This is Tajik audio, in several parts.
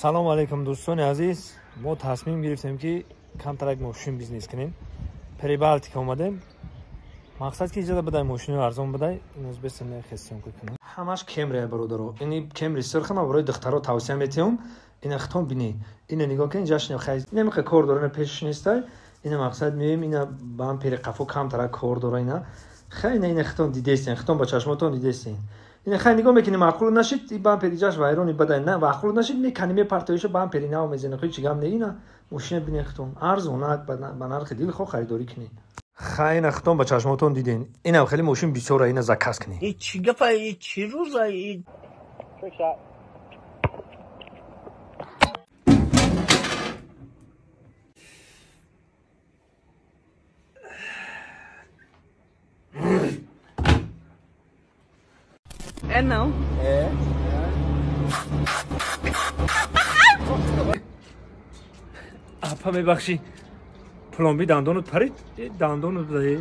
Салом алейкум, дӯстони азиз. Мо тасмим гирифтем, ки камтарак мошин бизнес кунем. Прибалтика омадем. Мақсад ки иҷода будай, мошини арзон будай. Имрӯз бесем хестиёнка кунем. Ҳамаш Кемри, бародаро. Ини Кемри сурха ман барои духтаро тавсия метиҳам. Ина хитом бинӣ. Ина нигоҳ кун, ҷашн хай. Ина мехе кор дора, ина пешш нестай. Ина мақсад меем, ина бампери қафо камтарак кор дора ина. Хай ина хитом дидестен, хитом ба чашмотон дидестен. Ина хай нигоҳ мекунӣ, маъқул нашид, и бампери ҷаш вайрони бадай, на маъқул нашид, мекани мепартоиша бампери нав мезани. Хай чӣ гап не, ина мошина бинен хитом арзонак ба нархи дилхоҳ харидорӣ кунед. Хай ина хитом ба чашмотон диден. Инам хеле мошин бисёра, ина заказ кунед. И чӣ гапа, и чӣ рӯза, и É não. É. Апа, мебахшӣ, пломби дандонут парид, дандонут будаи.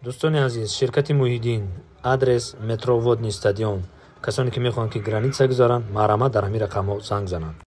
Дӯстони азиз, ширкати Муҳиддин, адрес метро Водный стадион. Касоне ки мехоҳанд, ки граница гузаранд, марҳамат, дар ҳамин рақамҳо занг зананд.